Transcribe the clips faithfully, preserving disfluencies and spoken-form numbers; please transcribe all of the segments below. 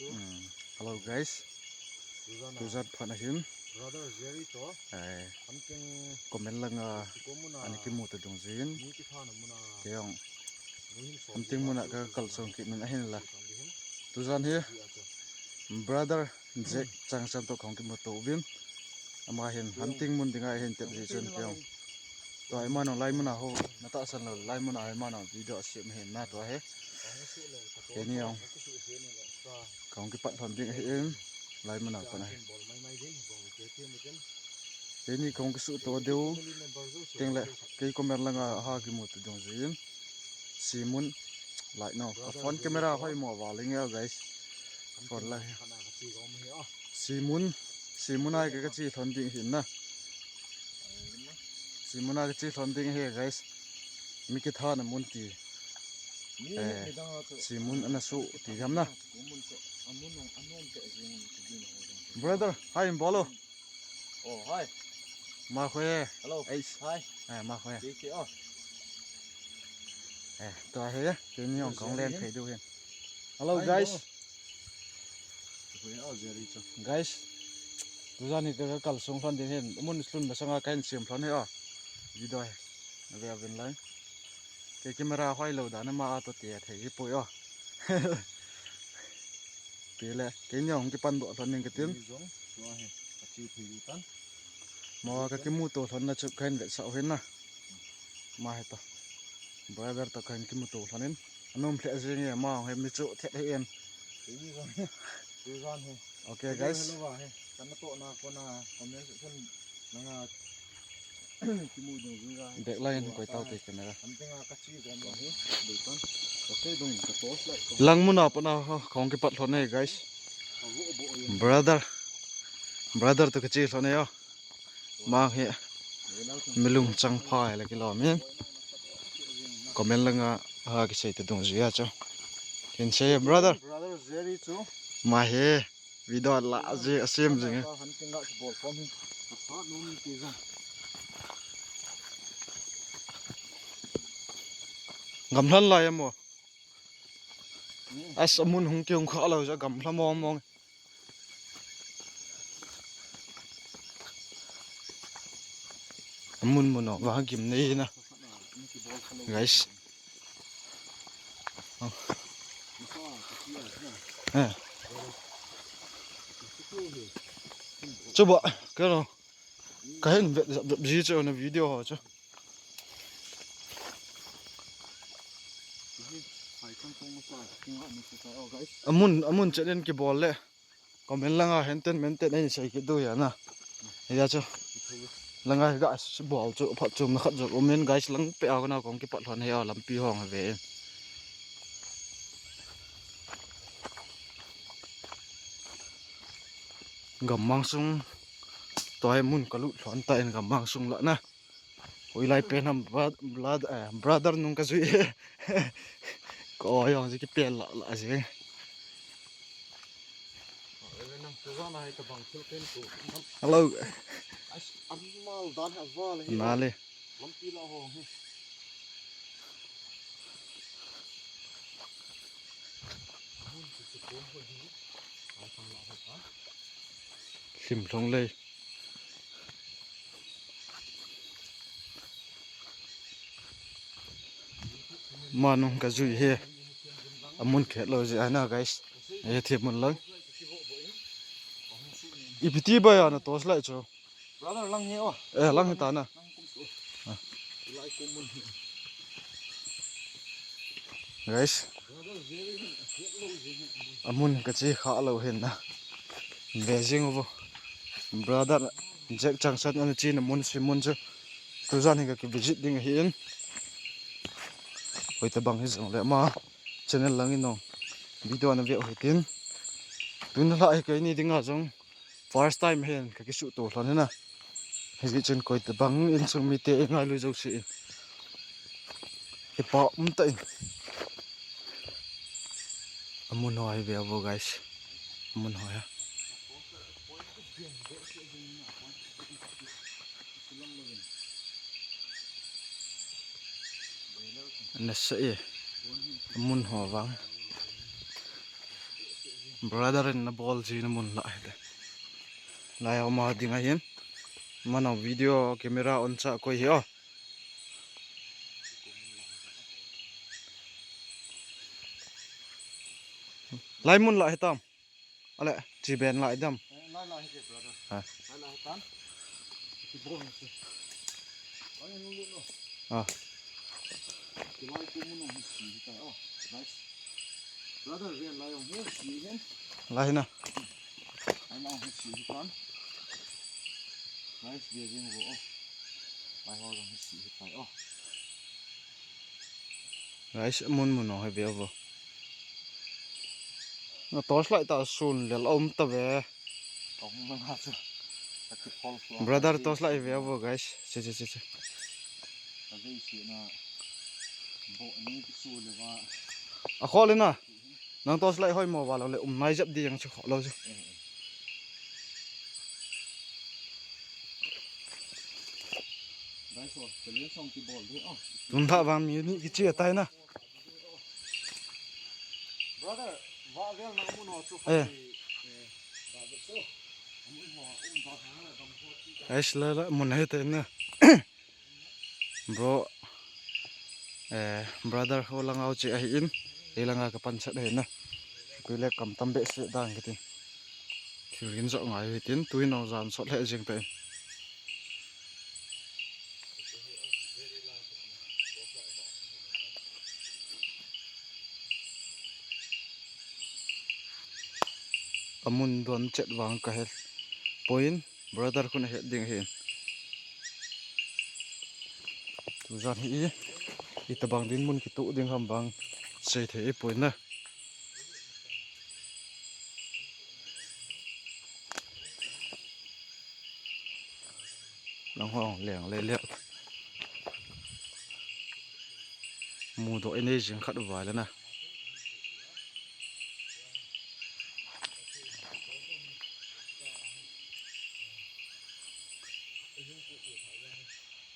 Hmm. Hello guys. Tujan phat ahin. Eh, comment langa ana kimu ta dungjuiyin. Kei jong Hunting muna kakal song kit in ahinla. Tujan hi brother Jack Changsan toh kahung kimuto uvin. Ama hin hunting mun dinga ahin tep jeh chun kei jong. Tua hi ama jong lai muna ho, natahsan lou lai muna hi ama jong video asem ahin na tua hi. Keini jong kahung kipat lhon ding ahin, lai muna pat ahi. Keini kahung kisuhto diu, tengle kei comment langa ha kimuto dungjuiyin. Simun, lai no, ka phone camera hoi mo valing e guys. Phone lai. Simun, Simun a hi ka, kache lhon ding ahin na. Simun a kache lhon ding ahi guys. Mi kithana mun ti. Eh, Simun ana suh ti ham na. Brother, hi bolo. Oh, hi. Ma khoe. Hello. Hi. Eh, ma khoe. Eh, tua hi, keini jong kahung len phei diu hin. Hello guys. Guys, tujan hi ka, kakal sung lhon ding hin, mun lhun masanga kahin sem lhon hi o. Video hi. Ave uvin lang. Kei camera hoilou dan ama a toh ti thei hipoi o. Tile, keini jong kipan doh lhon ning katin. Mo kakimuto lhon na chu kahin vetsah u hin na. Ma hi toh. Brother toh kahin kimuto lhon in. Anom lheh jeng e, ama hi mi chu thet hi en. Okay guys. Backline koi tau te camera. Lang muna pat na kahung kipat lhon e guys. Brother. Brother toh kache lhon e o. Mang hi milung chang pha le kilom in. Comment langa ha kisei ta dungjuiya chu. Kin sei brother. Ma hi. Video la je asem jing e. Gamlhan lai amo. As amun hung kihung kha lou ja gamlha mong mong. Amun mun o va gim nei na. Guys. Eh. Chuba, kero. Kahin vet, vet, vet ji chu na video ho chu. Amun, amun chen in kibol le. Comment langa henten menten ahin sei kit diu ahi na. Hiya chu. Langa hi ga bol chu phatchomna khat jong um in guys, lang peh a kona kahung kipat lhon hi a lampi hong hi ve in. Gammang sung toh hi mun kalut lhon tan gammang sung lah na. Hoilai pen ham bro-, blood-, eh, brother nung kajui. Ka oi jong ji kipel lah lah ji. Hello. Nale. Hlim lhong lei. Manung kajui hi. Amun khet lou ji ana guys. Hi thi mun lang. Ipi ti ba ya na torch light chu. Brother, lang hi o. Eh, lang hi ta na. Lang kum su. Ah. Lai kum mun hi. Guys. Brother, very good. Amun kache kha lou hin na. Ve jing uvo. Brother Jack Changsan ana chena mun Simun chu. Tujan hi kaki visit ding ahin. Hoitabang hijongle ama channel lang in jong video ana ve u hitin. Tun lah hi keini dinga jong first time hin kakisuhto lhon hi na. Hijeh chun koitabang insung mite ngailu jouse in kipa um tah in. Amun ho hi ve uvo guys. Amun ho hi. Nasa e. Amun ho vang. Brother in na bol ji na mun la hite. Lai homa ding ahin. Mano video camera on cha koi hi o. Lai mun la hitam. Ale, chi ben la idam. Eh, lai la hi ke, brother. Ha. Lai la hitam. Ki bol ni. Lai ni lo. Ah. Ki lai ko mun ni si ta. Oh, nice. Brother, ven lai ong he si hen. Lai na. Lai na he si hitam. Nice, ven ven vo. Oh. Lai ho ong he si hitam. Oh. Guys, mun mun o he ve vo. Na torch light ta sun lel um ta ve. Brother torch light ve vo guys. Che che che che. A khol na. Nang torch light hoi mo va lo le um nai jep di yang chu khol lo chu. Tun tha vang mi ni kichi atai na. Brother, va vel na mun ho chu. Eh. Ais la la mun he te na. Bro, eh, brother ho langa u che ahi in, e langa ka pan sat ahi na. Pile kam tam be se dang kitin. Thil gin jo ngai hitin, tuin ong jan sot le jing ta in. Amun don chet vang ka het. Point, brother khun a het ding ahi. Tujan hi i, itabang din mun kitu ding ham bang sei thei i poi na. Nang ho leng le le. Mudoh inei jing khat uva le na.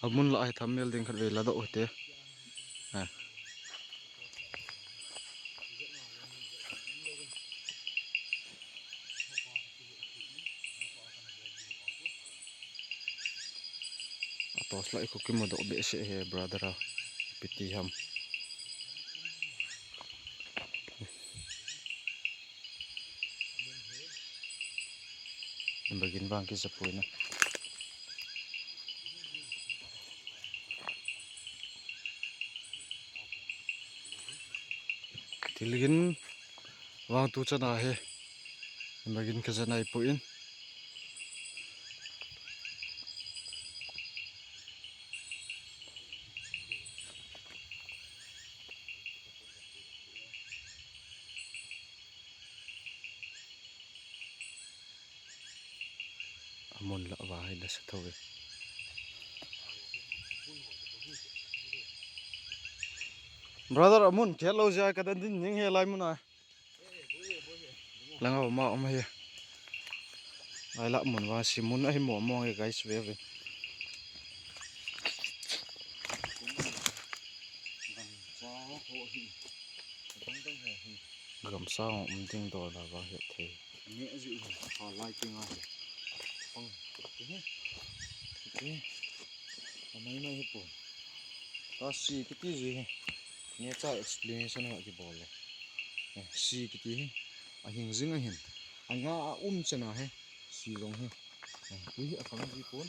Amun la hi thumbnail ding khat ve la doh u hite. Ha. A torch light khu kimudoh behseh he brother a. Ipi ti ham. Bagin vang kisa poi na. Thil gin vang tu chan ahi. Bagin ka janai poi in. Amun la va hi la sa tho ve. Brother, amun khe lo ja ka dan din ning he lai mun a. Langa ma um hi. Ai la mun va si mun ahi mo mo nge guys ve ve. Gamsa um ding dol da va he thei. Ne ji ha lai ti nga he. Pang. Ti he. Ti. Amai mai he po. Ta si kiti ji he. Nature explanation a kibol le. Eh, si kiti hi ahing jing ahin. Anga a um chena hi si jong hi. Eh, tui hi akhang ji pon.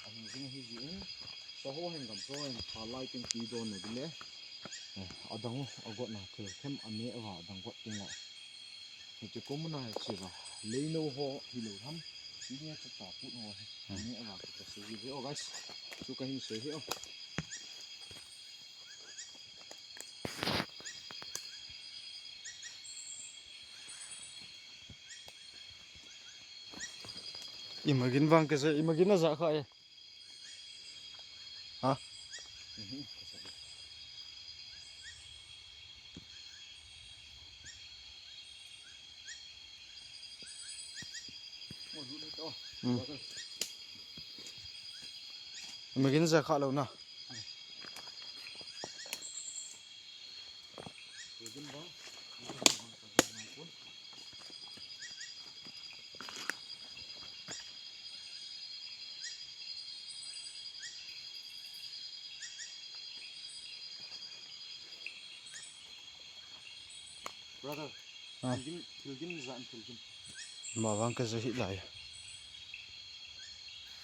Ahing jing ahi jin. Saho hin gamsa ho hin phalai tin tui don na dile. Eh, adang u agot na thil them ame ava adang got tin la. Hiti ko muna hi chiva. Leino ho hi lo ham. Tui hi chata put ho hi. Ame ava kita se ji ve o guys. Chu kahin sei hi o. Imagine vang kese, imagine na ja kha e. Ha? Hmm. Imagine ja kha lo na. Brother, ah, thilgin, thilgin jan thilgin. Ma vang ka ja hi lai.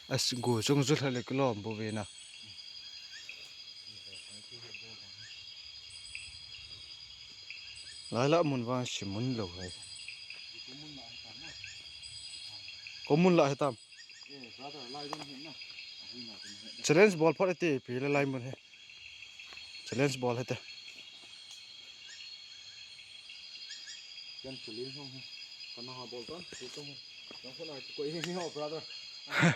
As go chung ju thale kilom bo ve na. Lai la mun vang si mun lo hai. Ko mun la hai tam. Challenge bol phot ati pi le lai mun he. Challenge bol hete. Ken challenge hung he. Kana ha bol tan, tu tum. Yang khun ai koi he ho brother.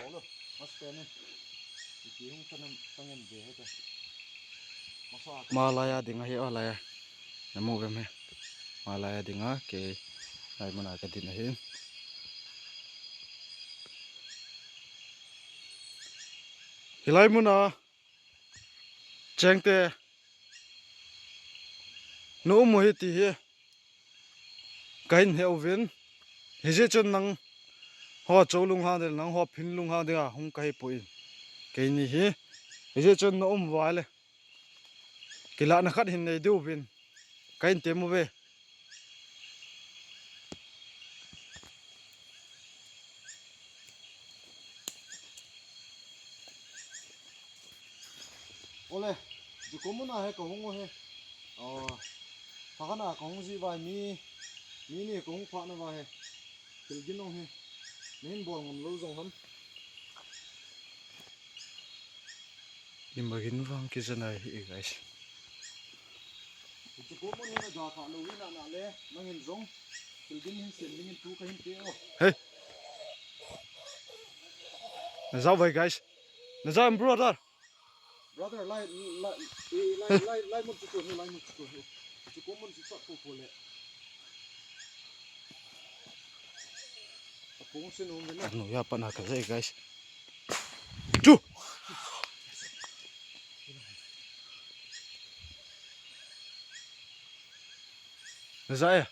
Bol lo. Mas pen ne. Iki hung tan tan ngen be hete. Masa. Ma laiya ding ahi o laiya. Na mu vem he. Ma laiya ding a ke. Lai mun a ka din ahi. Hilai mun a. Chengte. Na um u hi ti hi. Ka hin he uvin. Hijeh chun nangho cho lunghang ding, nangho phin lunghang ding a hung ka hi poi. Keini hi. Hijeh chun na um uva le. Kilahna khat hin nei diu vin. Ka hin tem uve. Ole, Jukomon a he ka hung u he. Oh, pha khat a ka hung ji uva he mi, mi ni ka hung pha na uva he. Thilgin ong he. Nahin bol ngam lou jong ham. Imagine vang kijanai hi, guys. Hichu ko mo ni na ja tha lo ina na le, nangin jong. Thilgin hin sem dingin thu ka hin pe o. Hey. Na jao vai, guys. Na jao, brother. Brother, lai, lai, lai, lai, lai mun chu ko, lai mun chu ko. Chu ko mun chu chak ko ko le. Apung sin um na. Anu ya pa na ka jai, guys. Chu. Na jai.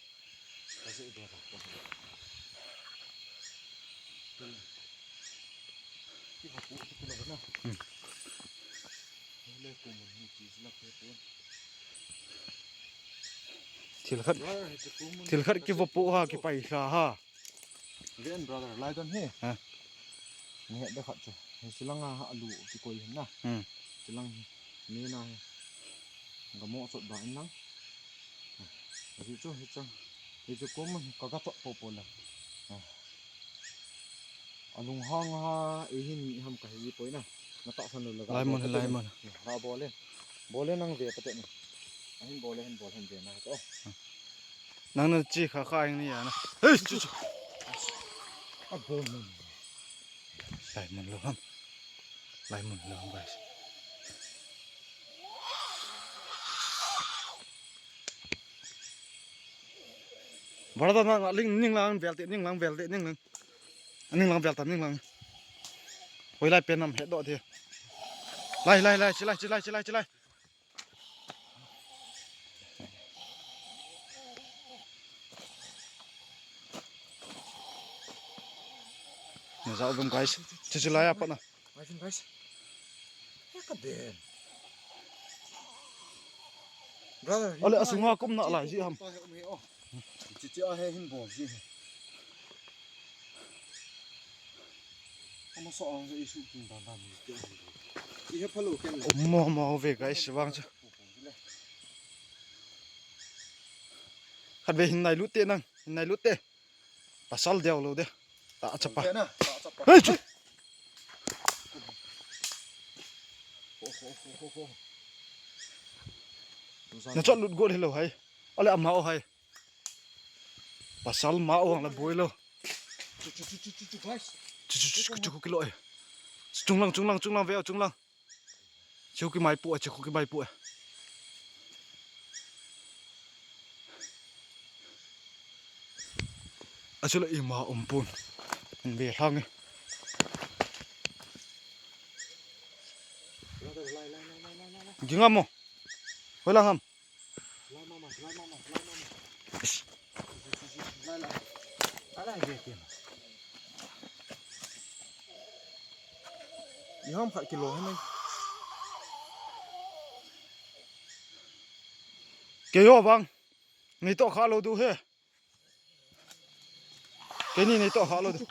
Thil khat, thil khat kivopo ha, kipai sa ha. Ven brother, lai don he. Ha. Ni he de khat chu. He silang a ha lu kikoi hin na. Hmm. Silang he. Ni na he. Gamo chot ba in lang. Hi chu, hi chang. Hi chu ko mun ka ga thot po po la. Alung hang ha, i hin mi ham ka hi poi na. Na ta san lo la. Lai mun, lai mun. Ha bole. Bole nang ve pate ni. Ahin bole, hin bol, hin ve na to. Nang na chi kha kha ing ni ya na. Hey, chu chu. A bol mun. Lai mun lo ham. Lai mun lo ham, guys. Brother, nang ling, ning lang vel te, ning lang vel te, ning lang. Ning lang vel ta, ning lang. Hoilai pen nam he do the. Lai, lai, lai, chi lai, chi lai, chi lai, chi lai. Na jao vem, guys. Chi chi lai apa na. Guys, guys. Ya ka den. Brother, ale asunga kum na lai ji ham. Chichi a he hin bol ji. Ama so ang isu kin dan dan ni ke. I he phalo ken. Mo mo ve guys, vang chu. Khat ve hin nai lut te nang, hin nai lut te. Pasal deu lo de. Ta chapa. Hey chu. Na chot lut got hilo hai. Ale ama o hai. Pasal ma o ang la boi lo. Chu chu chu chu chu chu guys. Chu chu chu chu chu kilo e. Chunglang chunglang chunglang ve chunglang. Chu ki mai pu a chu ki mai pu a. Achula ima umpun. Ve hang e. Gingamo. Holang ham. Iham khat kilo hene. Keyo bang. Nei toh kha lou diu he. Keini nei toh kha lou diu.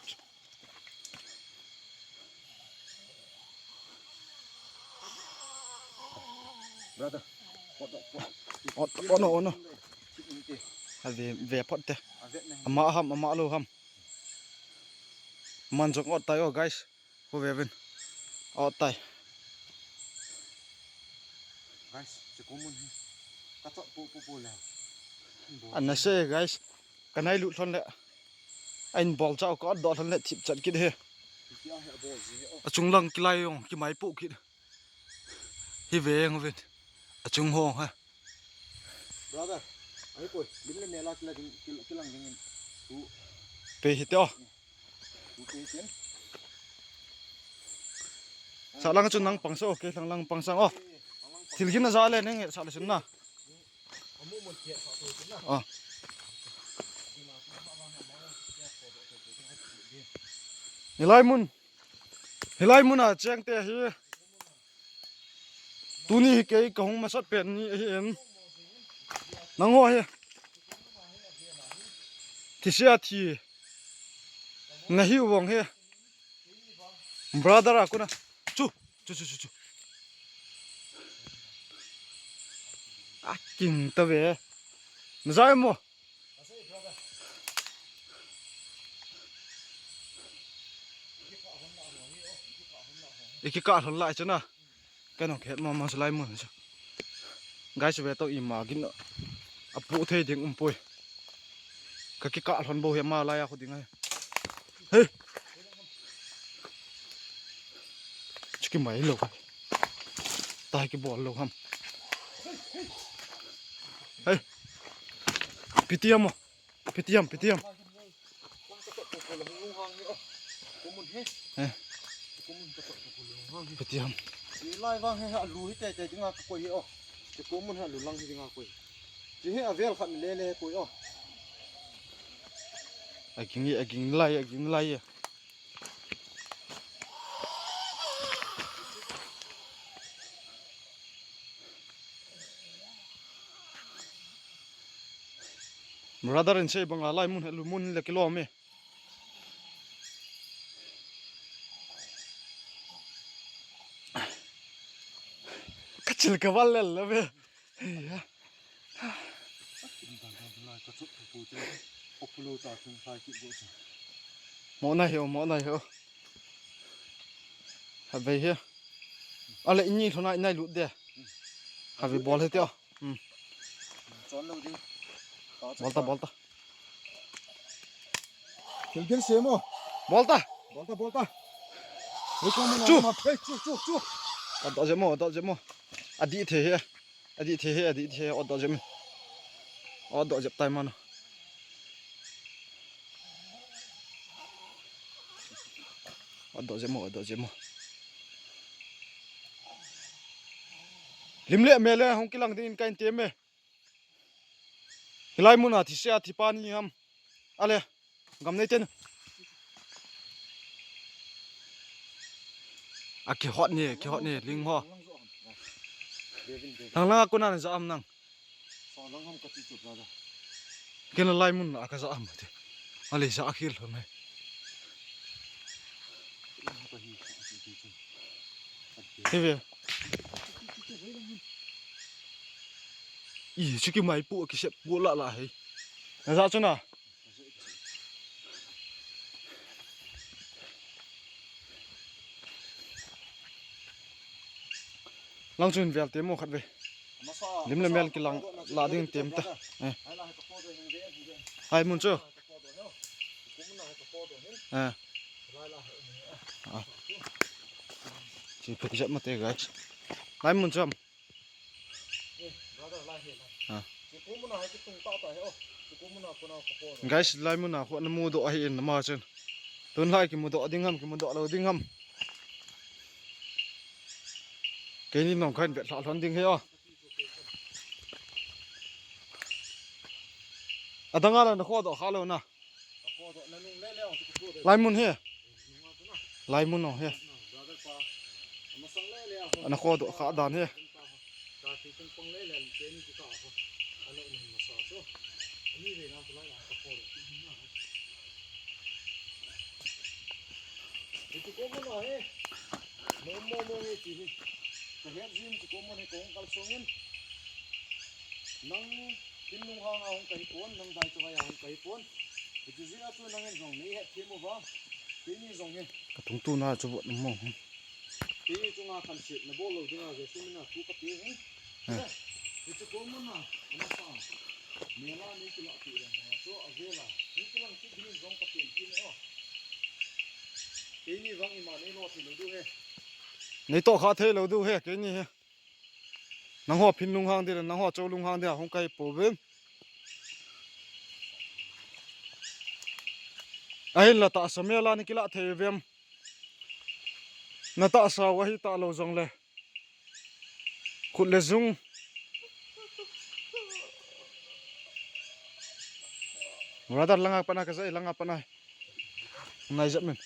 Brother. Pot, pot. Ot, ono, ono. Ave, ve pot te. Ave na. Ama ham, ama lou ham. Man jong ot tai o, guys. Ko ve vin. Ot tai. Guys, che ko mun hi. Ka chot pu pu pu le. Ana se, guys. Ka nai lut lhon le. Ahin bol chau ka ot doh lhon le thip chat kit he. Tia he bol ji he o. Achung lang kilai jong kimai pu kit. Hi ve jeng uvin. Achung ho ha. Brother, ahi koi, lim le mel a kila ding, kila, kilang ding in. Tu. Pe hi te o. Tu pe chen. Sa lang chun nang pang so, ke lang lang pang sang o. Thil gin a ja le neng sa le sun na. A. Hilai mun. Hilai mun a cheng te hi. Tuni hi kei ka hung masat pen ni ahi in. Nangho hi. Thi sia thi. Na hi vong hi. Brother a kuna. Chu, chu, chu, chu, chu. A king ta ve. Na jai mo. I kikah lhon lai chu na. Ka nong khet mama chu lai mun chu. Guys, ve to ima gin a pu thei ding um poi. Ka kikah lhon bou hi ama lai a khu ding ahi. Hey. Chu kimai lou. Tai kibol lou ham. Hey. Pitiam o. Pitiam, pitiam. Eh. Pitiam. Lai vang he, alu hi tete dinga ka koi hi o. Che ko mun he alu lang hi dinga koi. Che he avel khat le le koi o. Aging, aging lai, aging lai. Brother in sei banga lai mun he lu mun le kilom e. Ka chil ka val lel le ve. Mo nai he o, mo nai he o. Ha ve he. Ale ini lhona inai lut de. Ha ve bol he te o. Hmm. Chon lo ding. Bol ta, bol ta. Thil gin sem o. Bol ta. Bol ta, bol ta. Hei, ko mun a chu. Hey, chu, chu, chu. Ot doh je mo, ot doh je mo. Adih thei he. Adih thei he, adih thei he, ot doh je mo. Ot doh je tai mano. Ot doh je mo, ot doh je mo. Lim le mel le hung kilang ding in ka in tem e. Hilai mun a thi sia thi pa ni ham. Ale, gam nei ten. A kihot ni, kihot ni, ling ho. Lang lang a kuna na ja am nang. Ken lai mun a ka ja am te. Ale ja a khil lhon nai. Hi ve. I, chu kimai pu, kisep pu la la hi. Na ja chu na. Lang chun vel te mo khat ve. Lim le mel kilang la ding tem ta. Eh. Hai mun chu. Eh. Ah. Chi pek jat mate, guys. Lai mun chu am. Ah. Guys, lai mun a khu na mudoh ahi in ama chun. Tun lai kimudoh ding ham, kimudoh lou ding ham. Keini nong khan vet lha lhon ding hi o. Adang a la na khodoh kha lou na. Lai mun hi. Lai mun o hi. Ana khodoh kha dan hi. Ani ve na tulai la ka po. Iti ko mo na he. Mo mo mo he ti hi. Ka het jin ti ko mo he ko kal song in. Nang kin nung ha nga hong kai pon, nang dai chu ha ya hong kai pon. Iti jin a chu nang en jong nei het ti mo ba. Ti ni jong he. Ka tung tu na chu bot mo. Ti ni chu nga kan sit na bol lo ding a je su na tu ka ti he. Eh. Hichu ko mun na, ana sa. Mela ni kila ti le na, chu a vela. Ni kilang ti din jong ka tin tin o. Keini vang ima nei lo ti lo du he. Nei to kha thei lo du he, keini he. Nang ho phin lung hang di le, nang ho chou lung hang di a, hung kai po vin. Ahin la ta sa mela ni kila thei vem. Na ta sa wa hi ta lo jong le. Khut le jung. Brother, langa pana ka jai, langa pana. Nai jat men.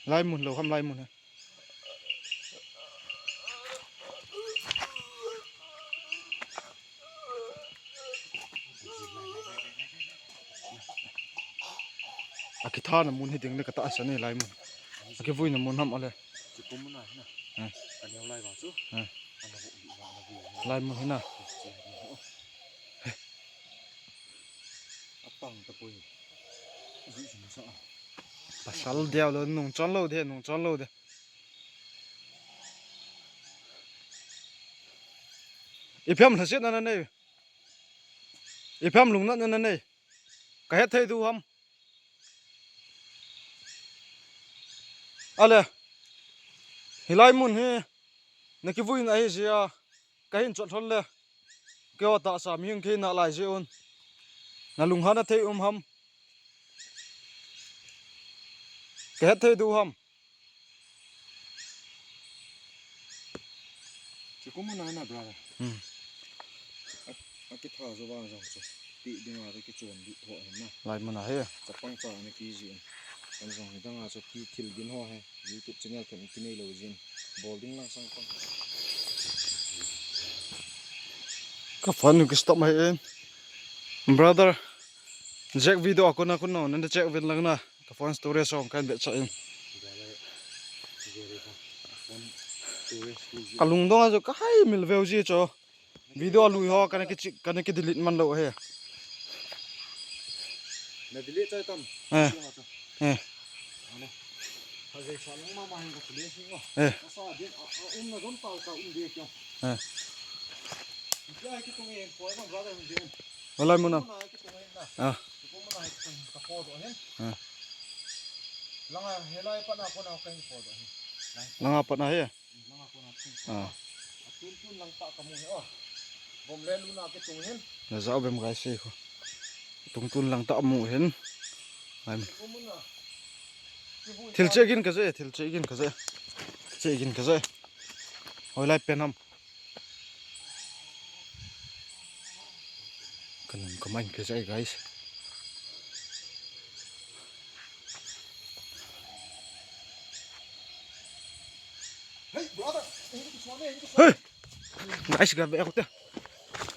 Lai mun lo ham, lai mun he. A kithana mun hi ding le ka ta sa ni lai mun. A kivuina mun ham ale. Chu ko mun na hina. Hmm. Ka neo lai ba chu. Hmm. Ana bu, ana bu. Lai mun hina. Chu ni ho. A pang ta pui. Zu zu sa. Pasal deu lo, nung chon lo de, nung chon lo de. Ipi ham lhasetna na nei. Ipi ham lungnatna na nei. Ka het thei du ham. Ale. Hilai mun hi. Na kivuina ahi jia. Ka hin chot lhon le. Keiho tahsa mihing kei na lai jeh un. Na lunghanna thei um ham. Ka het thei du ham. Chu ko mun na hina, brother. Hmm. A, a kitha jo vang jong chu. Ti ding a ki chon di tho hin na. Lai mun a he. Chapang cha na ki ji in. Kan jong ni dang a chu ki thil din ho he. YouTube channel kan ki nei lo jin. Bol ding lang sang pang. Ka phone nu ki stop mai in. Brother. Jack video a kona kona nanda check vin lang na. Ka phone storage song kan be cha in. Ka lungdong a jo ka hai mil veu ji cho. Video lui ho kana ki chi-, kana ki delete man lo he. Na delete chai tam. Eh. Eh. Ano. Ka je sa lang mama hin ka delete sin ko. Eh. Ka sa din a, a um na don pau ka um de kyo. Eh. Kya hai ki tung en ko ma brother hun din. Walai muna. Muna hai ki tung en na. Ah. Ko muna hai ki tung ka photo hin. Ah. Langa helai pa na ko na ka hin photo hin. Langa pa na he. Ah. Na jao bem gai sei ko. Tung tun lang ta mu hin. Thil che gin ka je, thil che gin ka je. Che gin ka je. Hoilai pen ham. Ka nung ka main ka jai, guys. Hey! Guys, ga ve ko te.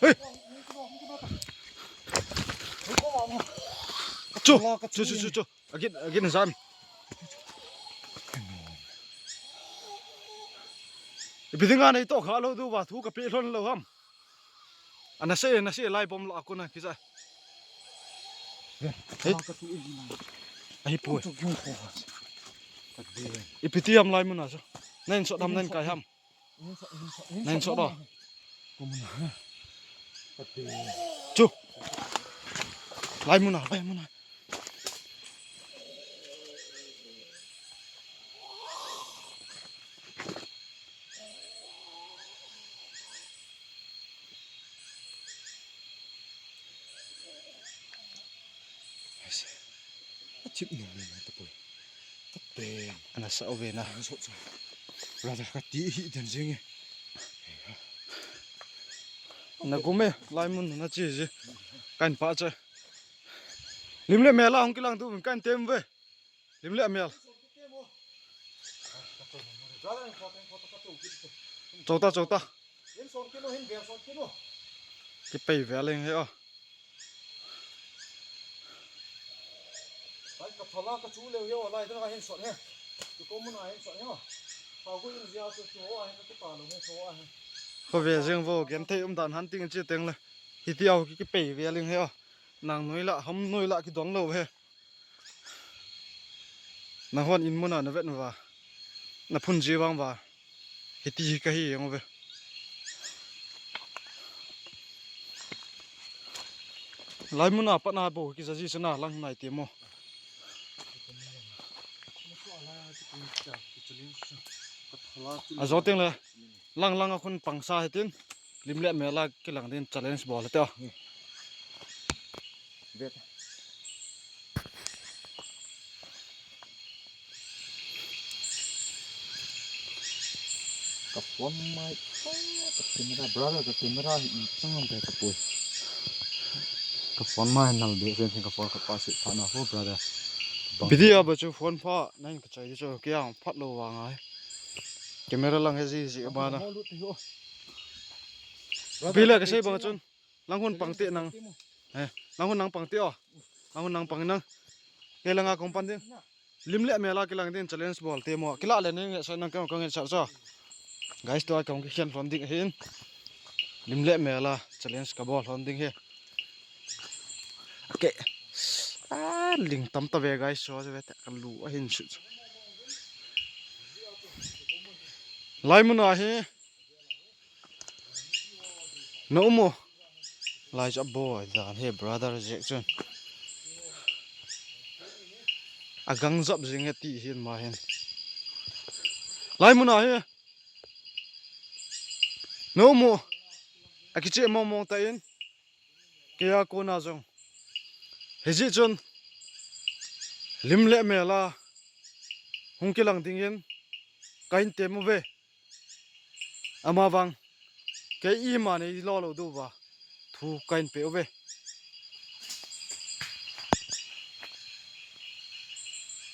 Hey! Chu, chu, chu, chu, chu. Again, again, Zan. Ipi dinga nei to kha lo du ba thu ka pe lhon lo ham. Ana se, ana se lai bom la ko na kisa. Hey. Ahi poi. Ipi ti ham lai mun a so. Nen so dam nen kai ham. Nen so do. Chu. Lai mun a, lai mun a. Ana sa ove na. Brother, ka ti hi den jing e. Na gume, lai mun na chi ji. Kan pa cha. Lim le mel a hung kilang tu kan tem ve. Lim le mel. Chota, chota. Kipei ve leng he o. Kho ve jeng vo, genthei umdan hunting chi teng le. Hiti a kipei ve leng he o. Nang noi la, ham noi la kidong lou he. Nahon in muna na vet uva, na phun ji vang uva, hiti hi kahi jeng uve. Lai muna pat na bou kija ji chana lang nai ti mo. Ajo teng le. Lang lang a khun pangsa hitin, lim le mel a kilang din challenge bol hite o. Ka phone mai, ka camera, brother, ka camera hi chang am te ka pui. Ka phone mai nal be sen ka phone ka pa si pa na ho, brother. Video ba chu phone pha nine ka chai chu kiang phat lo wa ngai. Camera lang he ji ji ba na. Pila ka sei bang chun. Lang hun pang te nang. Eh, lang hun nang pang te o. Lang hun nang pang nang. Ke langa kong pan ding. Lim le mel a kilang din challenge bol te mo. Kila le ni nge sa nang ka kong nge sa so. Guys, to a kong ki khen lhon ding hin. Lim le mel a challenge ka bol lhon ding he. Okay. Ah, ling tam ta ve guys, so ve ta ka lu a hin su. Lai muna hi. Na um o. Lai jap bo dan he brother Jack chun. A gang jap jing he ti hin ma hin. Lai muna hi. Na um o. A kiche mong mong ta in. Kei a kona jong. Hijeh chun. Lim le mel a. Hung kilang ding in. Ka hin tem uve. Ama vang. Kei ima nei lo lo du va. Thu ka hin pe uve.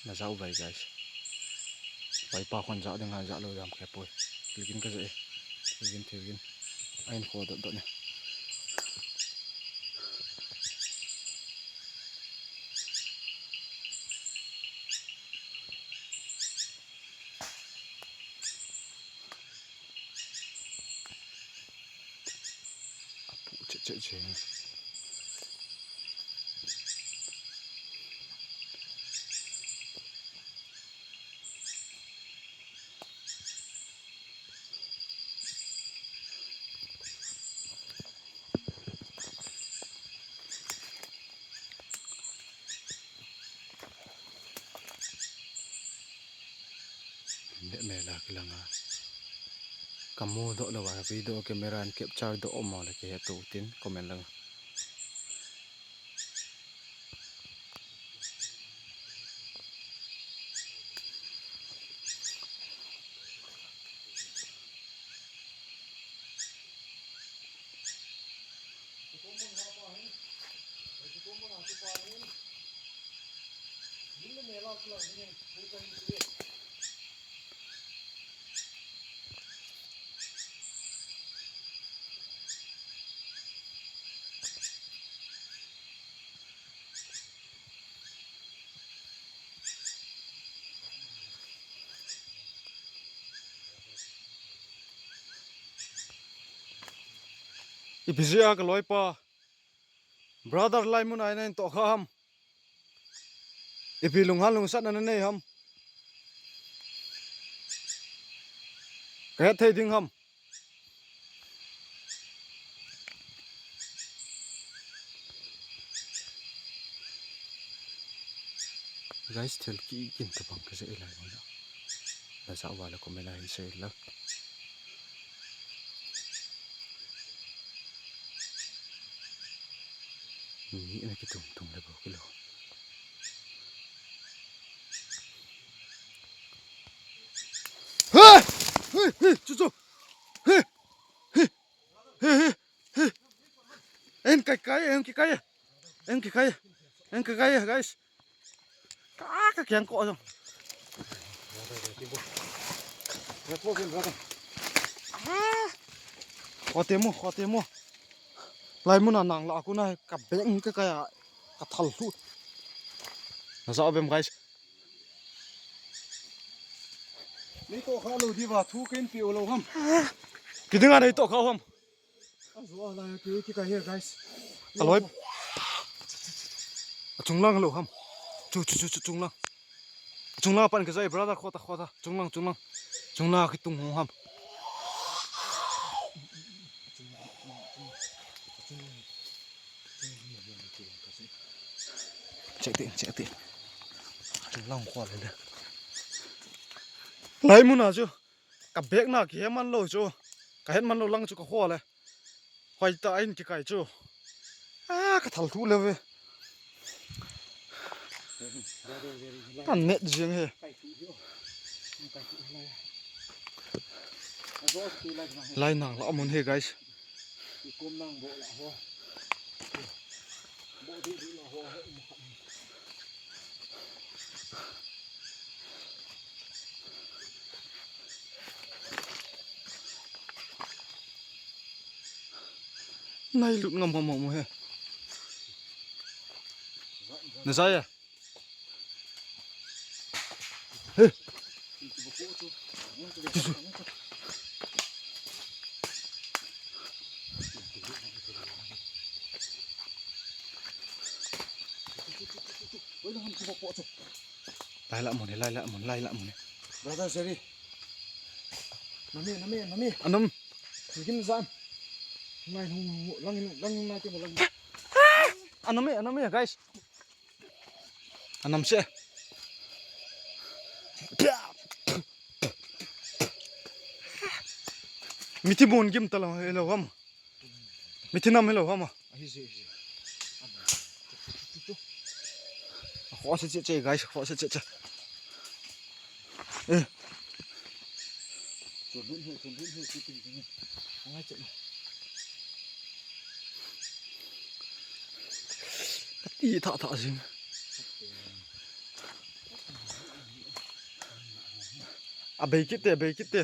Na ja uve guys. Pai pa khon ja ding ha ja lo jam khe poi. Thilgin ka ja e. Thilgin, thilgin. A in kho dot dot ne. A pu che che che. Lim le mel a kilang a. Ka mu doh lou a, video camera in capture doh mo le kihe tou tin comment lang. Ipi jeh a ka loipa, brother, lai mun a hin toh kha ham? Ipi lunghang lungsatna na nei ham? Ka het thei ding ham? Guys, thil kigin tabang ka ja e lai mun a. Na ja uva le comment a hin sei lang. Ni na kitung tung le bou kilo. Hey! Hey, hey, chu chu. Hey! Hey! Hey, hey, hey! En kai kai, en kai kai. En kai kai. En kai kai, guys. Ka, ka kiang ko jong. Khote mo, khote mo. Lai muna nang la kuna ka beng ka kaya ka thal thu. Na sa obem, guys. Nei to kha lo diva thu ken pi lo ham. Kidinga nei to kha ham. Ajo ala ya ki ki ka here, guys. Aloi. Achung lang lo ham. Chu chu chu chu chung lang. Chung lang pan ka jai brother, khota khota. Chung lang, chung lang. Chung lang ki tung hung ham. Check ti, check ti. Chung lang khole le. Lai muna chu. Ka bek na ki he man lo chu. Ka het man lo lang chu ka khole. Hoi ta in ki kai chu. A ka thal thu le ve. An net jing he. Lai nang la mun he, guys. Nai lut ngam ngam mo he. Na sa ya. He. Lai la mun, lai la mun, lai la mun. Brother Jerry. Nami, nami, nami. Anam. Kim zan. Ngai hung, lang, lang, ngai ke lang. Anam e, anam e, guys. Anam se. Mithi mun gim talo, hello ham. Mithi nam hello ham. Ahi se, ahi se. Kho se che che, guys, kho se che che. Eh. Chun hun he, chun hun he, chun hun he. Ngai che. Ti tha tha jing. A bei kit te, bei kit te.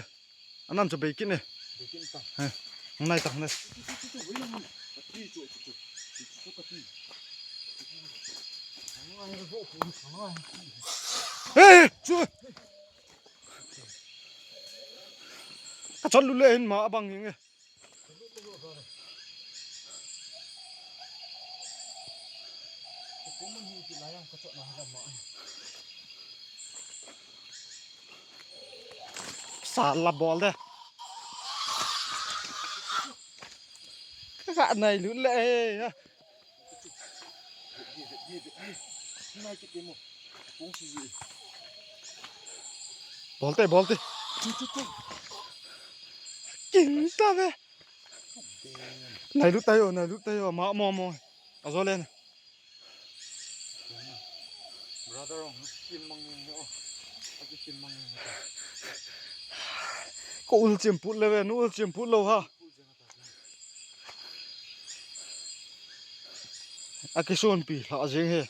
Anam chu bei kit ne. Bei kit ta. He. Ngai tang ne. He, chu. Ka chon lu le hin ma abang hinge. Sala bol de. Ka nai lut le he. Bolte, bolte. King ta ve. Nai lut tayo, nai lut tayo. Ma mo mo. Ajo len. Brother, oh, kim mang ni, oh. Aki kim mang ni. Ko ul chim put le ve, nu ul chim put lo ha. Aki son pi la jing he.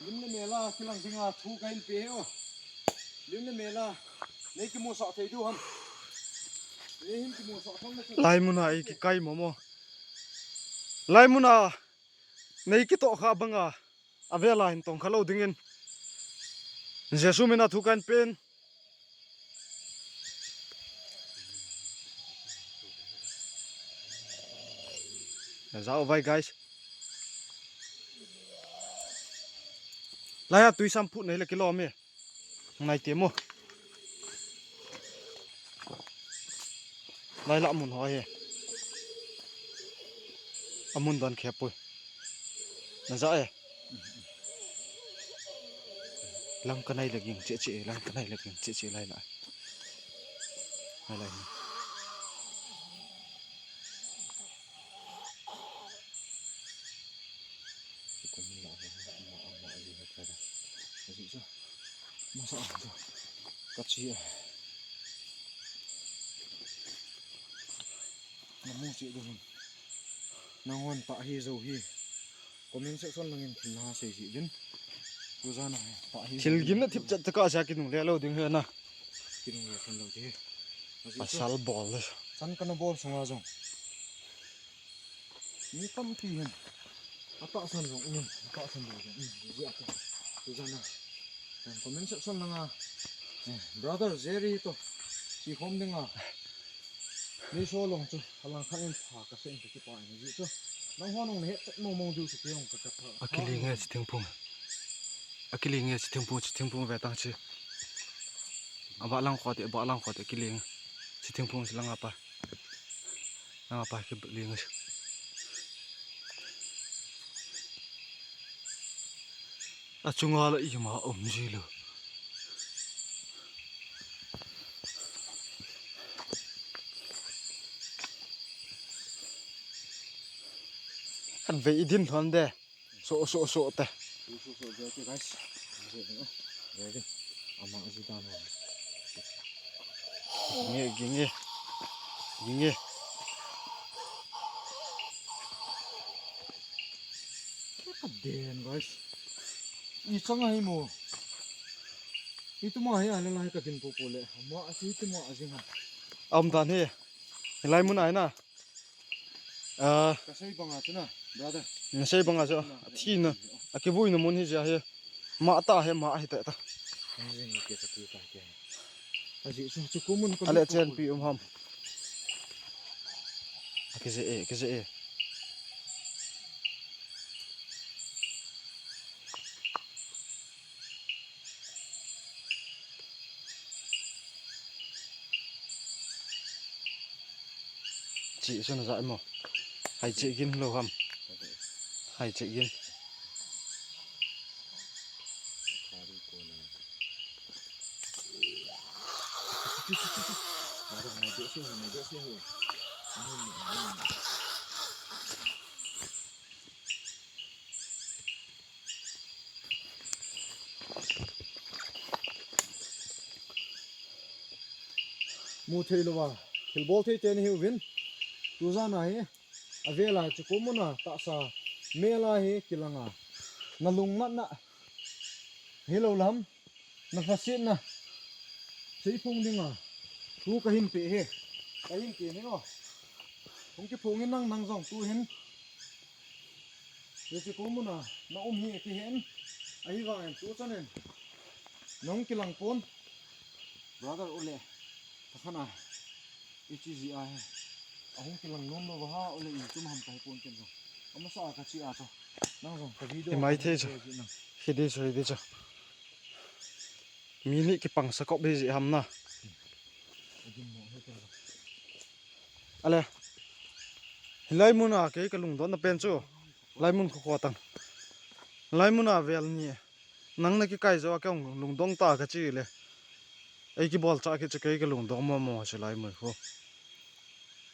Lim le mel a kilang dinga thu kahin pe o. Lim le mel a nei kimusah thei diu ham. Nei hin kimusah thei le. Lai muna i kikai momo. Lai muna nei kitoh kha banga. Avela hin tong kha lo dingin. Jesu mina thu kahin pen. Jao vai, guys. Laiya tui sam phut nei le kilom e. Ngai te mo. Lai la mun ho he. Amun don khe pui. Na ja e. Lang kanai le ging che che, lang kanai le ging che che lai la. Lai lai. Masa ang tu. Kachi. Namu che dun. Nanghon tah hi jou hi comment section langin thil nasei jeh uvin. Tujan a hi tah hi thil jou hi gimna thipchet taka sia kinungle lou ding hi na. Kinungle thei lou ding hi. Ajeh chu pasal bol le. Chan kana bol sunga jong mi tampi hin atahsan jong um in, atahsan jong um in, jeh a chu tujan a comment section langa, eh, brother Jerry to kikhom dinga neiso long chu alang khat in pha kasei in kakipah in ajeh chu. Nangho nung nahet chet mong mong diu chu kei jong ka, ka pha. Akiling e chi thingphung. Akiling e chi thingphung, chi thingphung ve tang chi. Abah lang khote, abah lang khote kiling. Chi thingphung chi langa pa. Langa pa kiling. Achunga la ima um ji lou. Kan vei i din lhon de. So, so, so te. So, so, so, guys. Ama ji dan ho. Nge, nge, nge. Ka den, guys. I chang ahi mo. Ituma hi ana lai ka din po po le. Ama asi ituma ajing ha. Am dan hi. Hilai mun ai na. Ah, kasei banga chu na, brother. Nasei banga chu. Athina. Akivuina mun hi jia hi. Ma ta he ma hi ta ta. Ang jing ke ka ti ta ke. Ajeh chu chu ko mun ko. Ale chen pi um ham. Akije e, kije e. Chi sun za mo. Hai chi gin lo ham. Hai chi gin. Mu thei louva, thilbol thei te nahiuvin. Tujan a hi, avel a chu ko mun a tahsa mel a hi kilanga. Na lungnatna hilou lam. Na lhasetna seiphong dinga thu kahin pe hi. Kahin pe hi o. Hung kiphong in nang, nang jong tuhin. Hiche ko mun a na um hi kihen. Ahivangin tuchan in nahung kilang pon. Brother u le. Takhan a. Ichi ji a he. Ahung kilang nom lou va ha, ole i tum ham kahi pon ken jong. Amasa a kachi a chu. Nang jong ka video. Imai thei chu. Hidi chu, hidi chu. Mi ni kipang sakop hi ji ham na. Ale. Hilai mun a kei ka lungdon na pen chu. Lai mun kho kho tang. Lai mun a vel ni. Nang na kikai jo a kei hung lungdong ta kachi le. Ei kibol cha kit chu kei ka lungdong mo mo chu lai mun khu.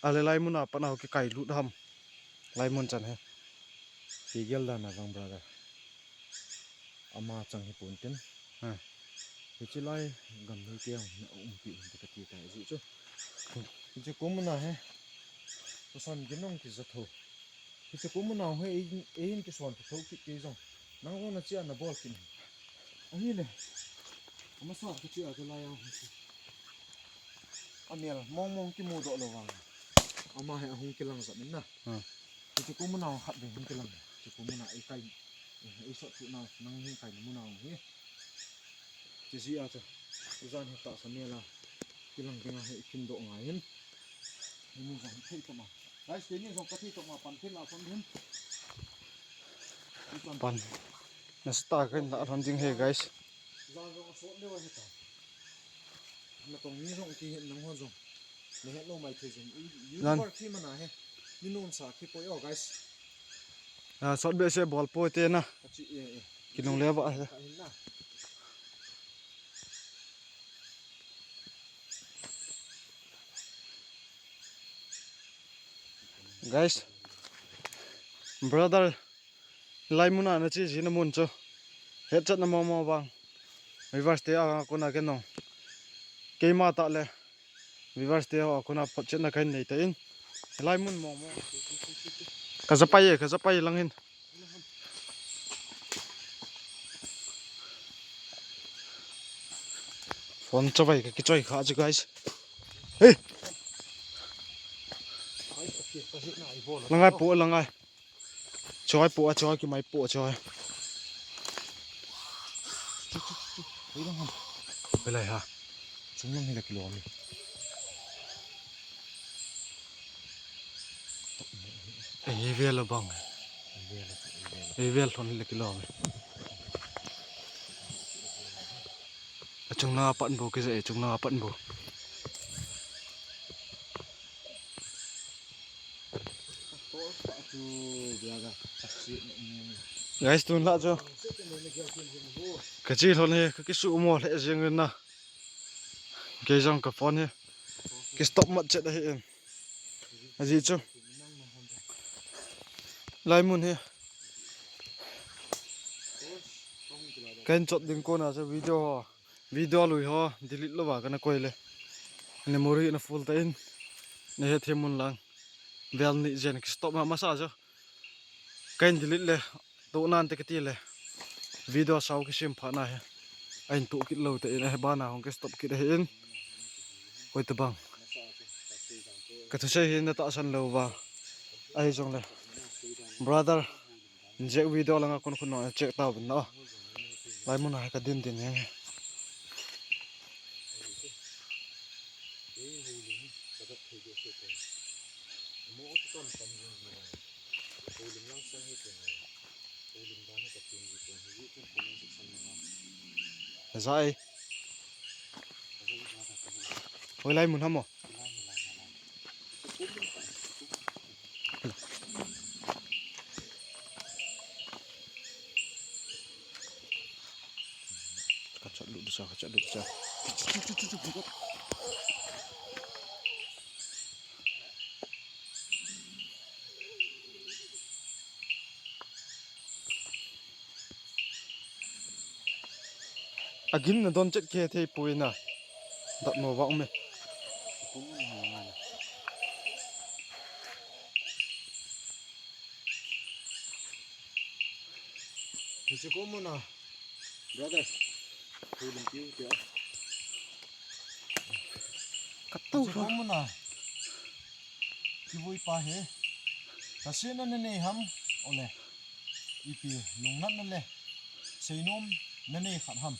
Ale lai mun a pat na kikai lut ham. Lai mun chan he. Kigel dan a vang brother. Ama chang hi pon tin. Ha. Hiche lai gam nei te hung na umpi hung te kati ta ji chu. Hiche ko mun a he. Kosan gin hung kija tho. Hiche ko mun a he, ei, ei in kison tho kit kei jong. Nang jong na chia na bol kin. Ahile. Amasa ka chia ka lai a. Amel mong mong kimu doh lou vang. Ama hi ahung kilang jat in na. Hmm. Hiche ko mun a khat vei hung kilang. Hiche ko mun a ei kai. Ei sot thu na nang hung kai na mun a hi. Hiche ji a chu. Tujan hi tahsa mel a. Kilang ding a hi kin doh ngai hin. Ni mun jong thei tama. Guys, keini jong ka thei tama pan thei la kon hin. Pan. Nasa ta kahin la lhon ding he, guys. Jan jong asot leu ahi ta. Natong ni jong kihin nang hon jong. Nahet lou mai thei jong. Jan. YouTuber khi mana he. Ni nomsa khi poi o, guys. Ah, sot behseh bol poi te na. Kachi e e. Kinungle va he. Ka hin na. Guys, brother, lai mun a na che ji na mun chu. Hetchet na mo mo vang. Viewers te a kona ke nong. Keima ta le. Viewers te a kona photchet na kahin nei ta in. Lai mun mo mo. Ka japai e, ka japai lang hin. Phone chavai ka kichoi kha chu, guys. Hey. Langai po, langai. Choi po, choi ki mai po, choi. Belai ha. Chunglang hi la kilom e. Ei vel a bang. Ei vel a, ei vel a. Ei vel lhon hi la kilom e. Achung na pan bo kija, achung na pan bo. Guys, tun la chu. Ka chi lhon hi, ka kisu mo le jing na. Kei jong ka phone hi. Ki stop mat chet ahi in. Ajeh chu. Lai mun hi. Ka hin chot ding kona chu video ho. Video lui ho, delete louva kana koi le. Memory na full ta in. Na hethem un lang. Vel ni jen ki stop ma masa chu. Ka hin delete le. Toh nan te kati le. Video sao kisem pha na he. A hin toh kit lou te in a he bana hung ki stop kit ahi in. Koi tabang. Ka thusei hi na tahsan louva. Ahi jong le. Brother. Check video langa kon kon check tauvin na. Lai mun a ka din din e. Za e. Hoilai mun ham o. Ka chat lut sa, ka chat lut sa. Agin na don chet kithei poi na. Dat mo vang me. Hichu ko mo na. Brother. Ko lim piu tia. Ka to. Hichu ko mo na. Kivui pa he. Ka se na ne ne ham. Ole. Ipi lungnatna le seinom nanei khat ham.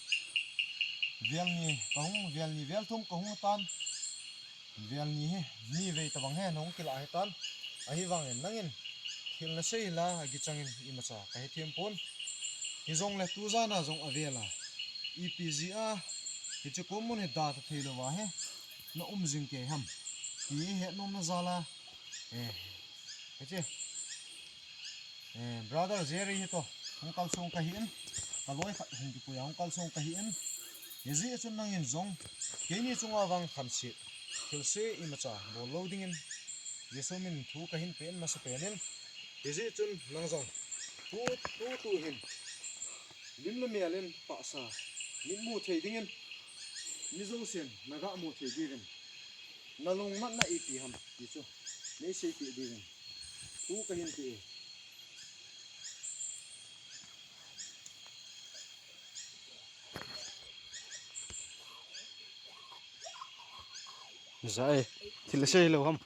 Vel ni kahung, vel ni vel thum kahung tan. Vel ni hi ni vei tabang hi nahung kila hitan. Ahivangin nangin thil nasei la agichangin imacha kahethem pon. Hijongle tujana jong avela ipi jeh a hiche komun hi da ta thei louva hi na um jing kei ham. Ti hi hetnomna jal a, eh, hiche Eh, brother Jerry hi to, hung kalsong kahi in, kaloi khat hung kipui a hung kalsong kahi in, hijeh chun nangin jong, keini chunga vang khanset, thilse imacha bol lou dingin, Jesu min thu kahin pen masa pen in, hijeh chun nang jong, tu, tu, tu hin, lim le mel in pahsa, mitmu thei dingin, mi jousen, naga mu thei dingin, nalung natna ipi ham, ti chu, nei seipeh dingin. Tu kahin ti e. Za e, thil sei lou ham.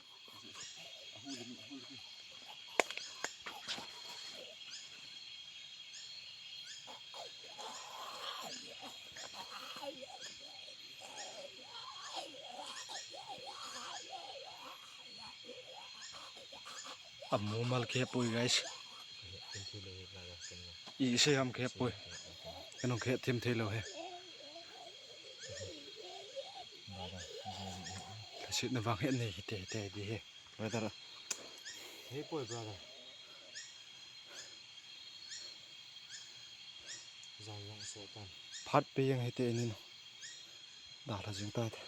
Amu mal khe poi, guys. I sei ham khe poi. Kanu khe them thei lou he. Sit na vang he nei hite hite di he. Brother. Hey boy, brother. Jang jang so tan. Phat pe yang hite ni no. Da la jing ta te.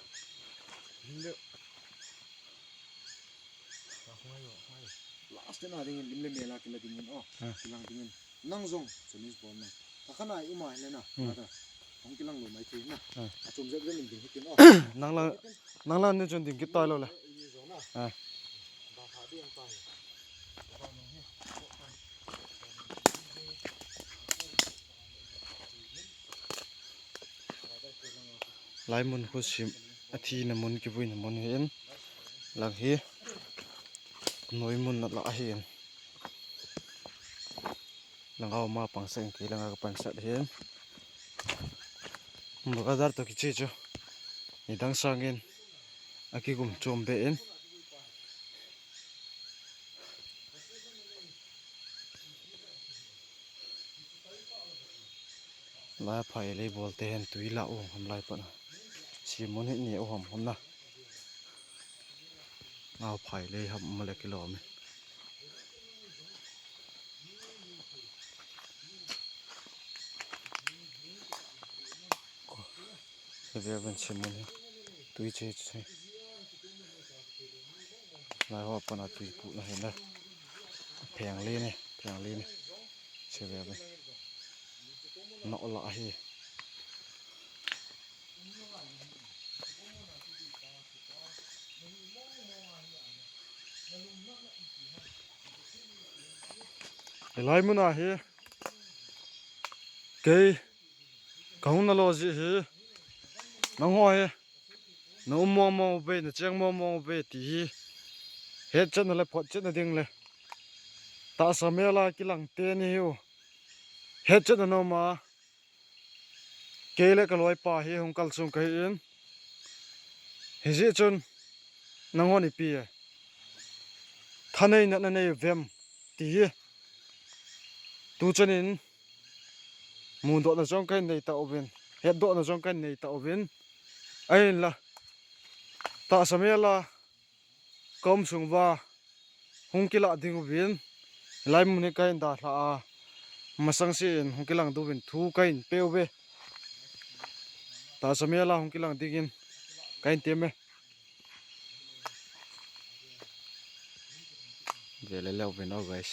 Last na ding lim le mel a kila dingin o. Ah. Kilang dingin. Nang jong Chinese bol na. Takana i uma le na. Hmm. Brother. Hung kilang lou mai thei na. Ah. Achom jep jep in ding hitin o. Nang lang, nang lang ni chun ding kit tai lou le. Ini jong na. Ah. Ba kha ding tai. Ba nang he. Lai mun khu sim athina mun, kivuina mun hi in. Lang hi noi mun na la hi in. Lang au ma pang sa in, kei lang a ka pang sat hi in. Mo ka dar to kichi chu. Ni dang sang in. Aki gum chom be in. Lai phai lei bol te hen tui la u ham lai pan. Si mun hi ni u ham ham na. Ngau phai lei ham ma le kilom. Ko. Ke ve ben si mun hi. Tui che che. Lai ho pana tui pu na hi na. Pheng le ni, pheng le ni. Che ve ben. Nok la hi. Lai mun a hi. Kei. Ka hung na lo ji hi. Nang ho hi. Na um mong mong uve, na cheng mong mong uve ti hi. Hetchetna le photchetna ding le. Tahsa mel a kilang te ni hi u. Hetchetna na um a. Kei le ka loipa hi hung kal sung ka hi in. Hi jeh chun nang hon ipi e. Thanei na na nei vem ti hi. Tu chun in. Mudohna jong ka nei ta uvin, hetdohna jong ka nei ta uvin. Ahin la, tahsa mel a ka um sung uva hung kilah ding uvin, lai mun hi ka hin dalha a, masang si in hung kilang diuvin thu ka hin pe uve. Tahsa mel a hung kilang dingin ka hin tem e. Ve le leu vin o, guys.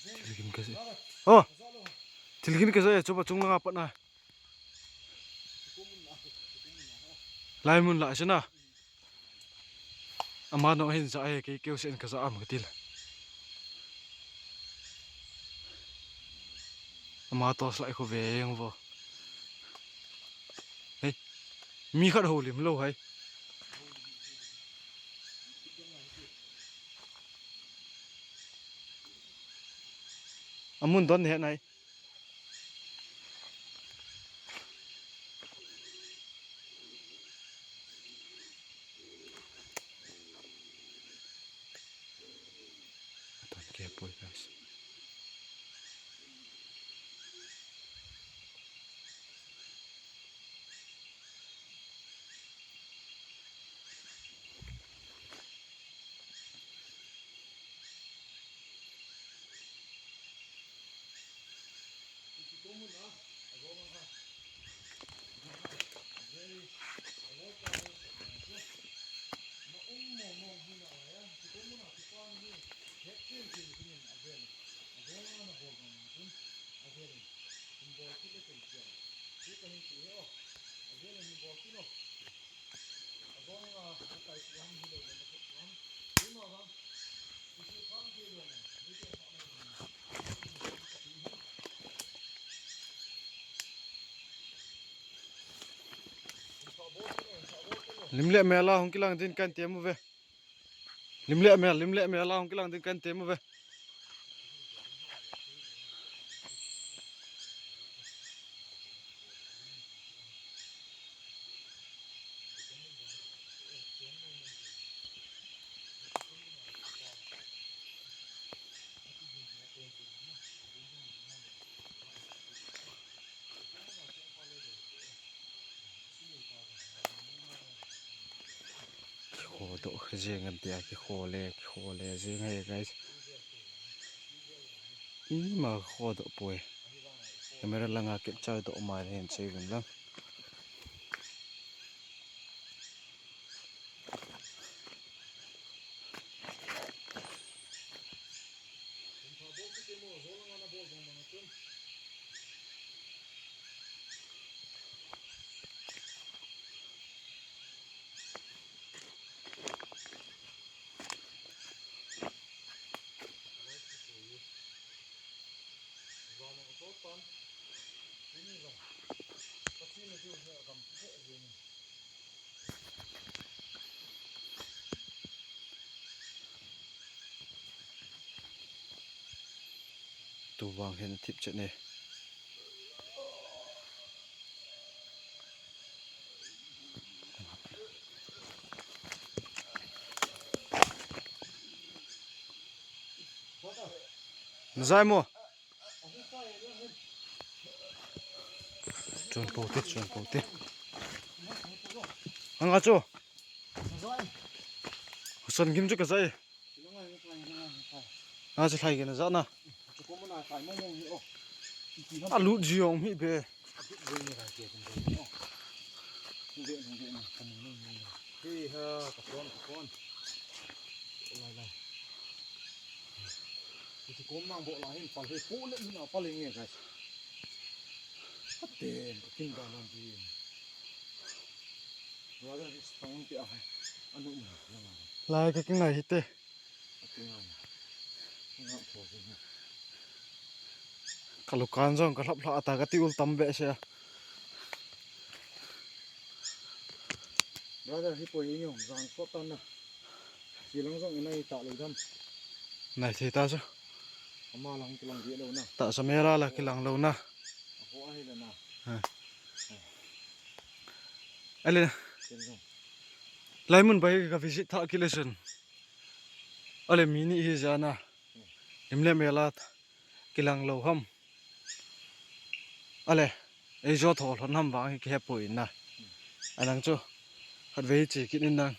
Thilgin ka se. Oh! Thilgin ka se, chupa chung langa pat na. Lai mun la sina. Ama nong hin ja e, kei keu sen ka ja am ka til. Ama torch light khu ve jeng vo. Hei. Mi khat ho lim lo hai. Amun don he nai. Aton ke poi, guys. Lim le mel a hung kilang din kan tem uve. Lim le mel, lim le mel a hung kilang din kan tem uve. Kikhodoh jeng em tia, kikhole, kikhole jeng e, guys. Ima khodoh poi. Camera langa capture doh ma le hin sei vin lang. Vang hin thip chet ne. Na zai mo. Chun po te, chun po te. Anga chu. Husan gim chu ka zai. Na chu thlai ke na za na. A lut ji ong mi be. Lai ka kingai hite. Ka lukan jong ka lhap lhah ta ka ti ul tam be se. Brother, hi poi ni jong jang sot tan na. Silang jong inai ta lo dam. Nai thei ta chu. Ama lang kilang di lo na. Tahsa mela la kilang lo na. Aho ahi le na. Ha. Ale. Ken jong. Laimun bai ka visit tha kile sun. Ale mi ni hi jana. Im le mela kilang lo ham. Ale, ei jo tho lhon ham vang hi kihe poi na. Anang chu, khat vei chi kit in nang.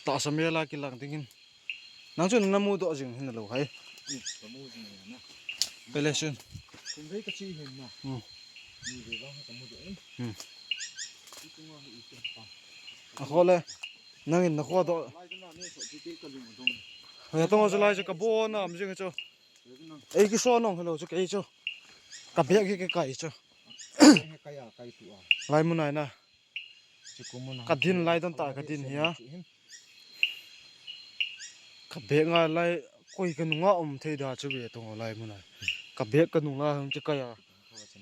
Tahsa mela kilang ding in. Nang chu na mu doh jing hin lo hai. Ka mu jing na. Pele sun. Kum vei ka chi hin na. Hmm. Ni vei vang ka mu doh in. Hmm. Ti tu nga hi i te pa. A khole. Nangin na kho doh. Lai tu na ni so ti ti ka ling dong. He tong chu lai chu ka bo na am jing chu. Ei kiso nong hello chu kei chu. Ka bag hi ka kai chu. Laimun ai na. Ka din lai don ta ka din hi a. Ka bag nga lai koi ka nunga um thei da chu ve tong laimun ai. Ka bag ka nunga hung chu kai a.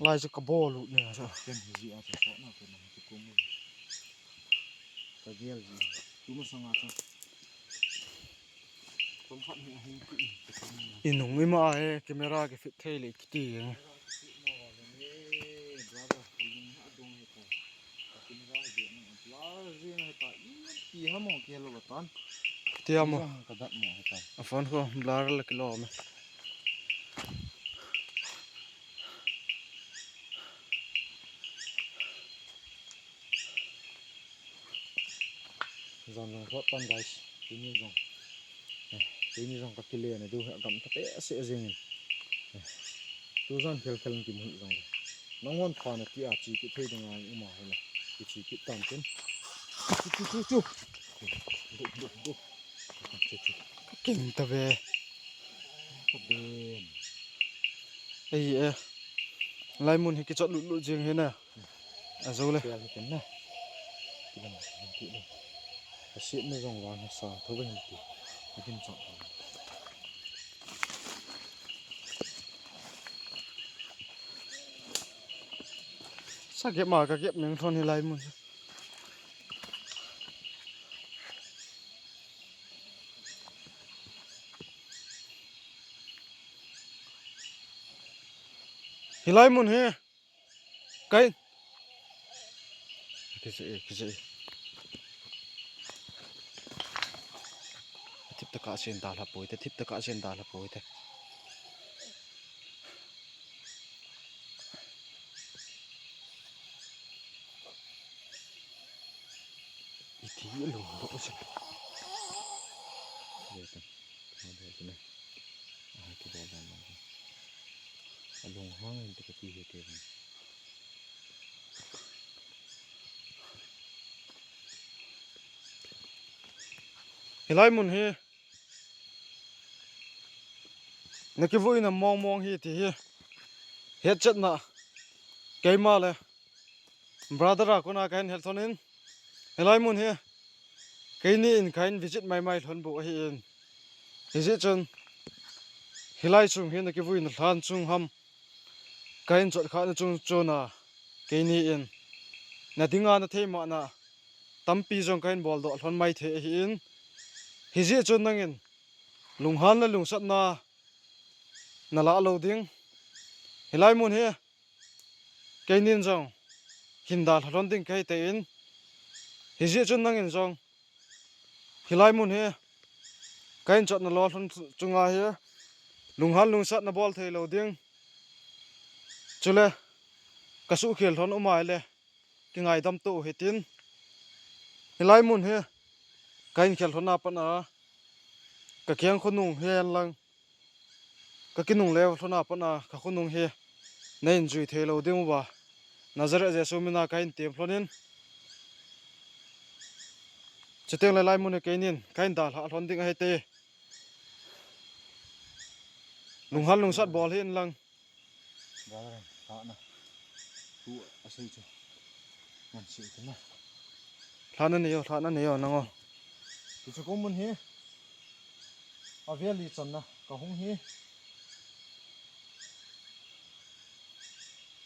Lai chu ka bol u ne sa. Ka gel ji. Tu ma sanga chu. Inung ima he camera ke fit thei le kiti. Tiamo. A phone ko blur la kilo me. Jan jong thot tan guys. Tuni jong. Eh, tuni jong ka kile na du he gam ta te se jing. Eh, tu jan khel khel ki mu jong. Nang hon pha na ti a chi ki thei ding a uma he la. Ki chi ki tan tin. Chu chu chu chu. Du du du. Chu chu. Ka kin ta ve. Ka ben. Ei eh. Laimun hi ki chot lut lut jing he na. A zo le. Kel hitin na. Kilang hitin ti le. A sit na jong vang sa tho ba hin ti. A din chang. Sa gep ma ka gep meng thon hi laimun. Hi laimun hi. Kai. Kije, kije. Thip taka sen da la poi te, thip taka sen da la poi te. Iti lo lo se. Ye ta. Thadol tine. Aha, kibol dan dan. Alung hang in te kati he te. Hilai mun hi. Na kivuina mong mong hi ti hi. Hetchetna. Keima le. Brother a kona kahin hel thonin, hilai mun hi keini in kahin visit maimai lhon bou ahin. Hijeh chun, hilai chung hi na kivuina lhan chung ham, kahin chot khahna chung chuna, keini in na dinga na theimahna tampi jong kahin boldoh lhon mai thei ahin. Hijeh chun nangin, lunghan le lungsatna, na lah lou ding. Hilai mun hi keinin jong hin dalha lhon ding kahi tan, hijeh chun nangin jong hilai mun hi kahin chotna lou lhon chunga hi lunghan lungsat na bol thei lou ding. Chule ka suhkhel lhon um a ahile kingaidam to u hitin. Hilai mun hi kahin khel lhon a pat a ka keng khonung hi hen lang, ka kinungle lhon a pat a ka khonung hi na hin jui thei lou ding uva Nazareth Jesu mina kahin tem lhon in. Chuteng le hilai mun hi keinin kahin dalha lhon ding ahi tai. Lunghan lungsat bol hih in lang. Brother, lhahna. Tu asei chu. Man sei tu na. Lhahna nei o, lhahna nei o, nang o. Hichu ka um mun hi. Avel li channa ka hung hi.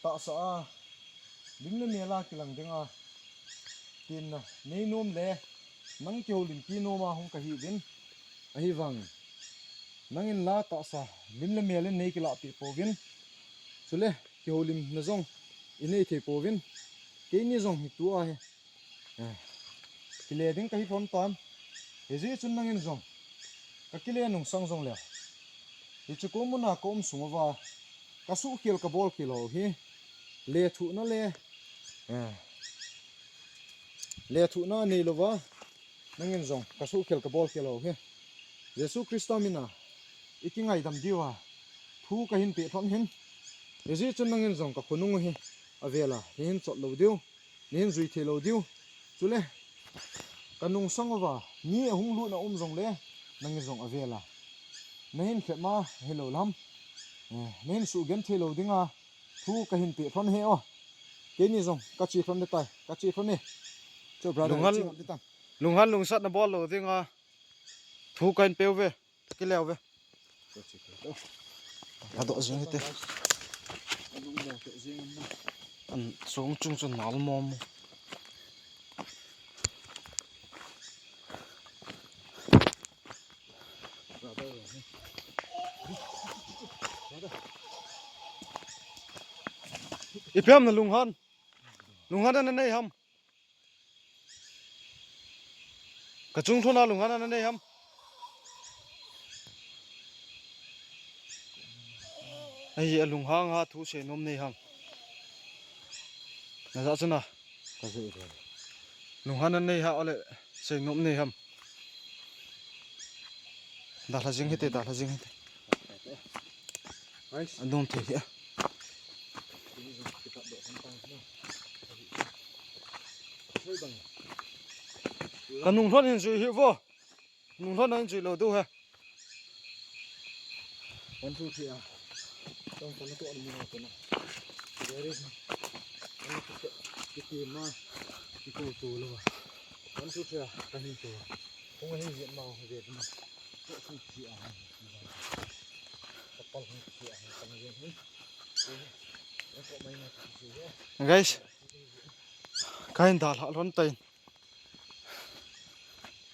Tahsa a lim le mel a kilang ding a, tinna nei nom le nang kihoulimpi nom a hung kahi uvin, ahivangin nangin la tahsa lim le mel in nei kilahpeh pouvin, chule kihoulimna jong i nei thei pouvin, keini jong hi tua hi Eh, kile ding kahi lhon tan. Hijeh chun nangin jong ka kile nungsang jong le, hichu ka um mun a ka um sung uva ka suhkhel ka bolkhel u hi lethuhna le, eh, lethuhna nei louva nangin jong ka suhkhel ka bolkhel u hi Jesu Christa mina i kingaidam diuva thu kahin peh lhon hin. Hijeh chun nangin jong ka khonung u hi avel a nahin chot lou diu, nahin jui thei lou diu. Chule ka nungsang uva mi ahung lut na um jong le, nangin jong avel a nahin khem a hilou lam, eh, nahin suhgenthei lou dinga thu kahin peh lhon hi o. Keini jong ka che lhon ding tai, ka che lhon e. Chu brother, lunghan, che ngam ding tan. Lunghan lungsat na bol lou dinga thu kahin peh uve. Kile uve. Adoh jing hite. An song chung chun nal mom. Ipi ham na lunghan. Lunghan na nei ham. Ka chung thona lunghan na nei ham. Ahi, alunghang a thu seinom nei ham. Na ja chuna. Ka sei ve. Lunghan na nei ham, ole seinom nei ham. Dalha jing hite, dalha jing hite. Nice. Adong thei hi a. Ka nung lhon hin jui hi vo. Nung lhon hin jui lou diu he. One, two, three a. Tong tong to ni mo to na. Very. One, two, three. Kiti ma. Kiko to lo. One, two, three a. Kahin to. Kung hin jit ma, jit ma. Guys, kahin dalha lhon tai.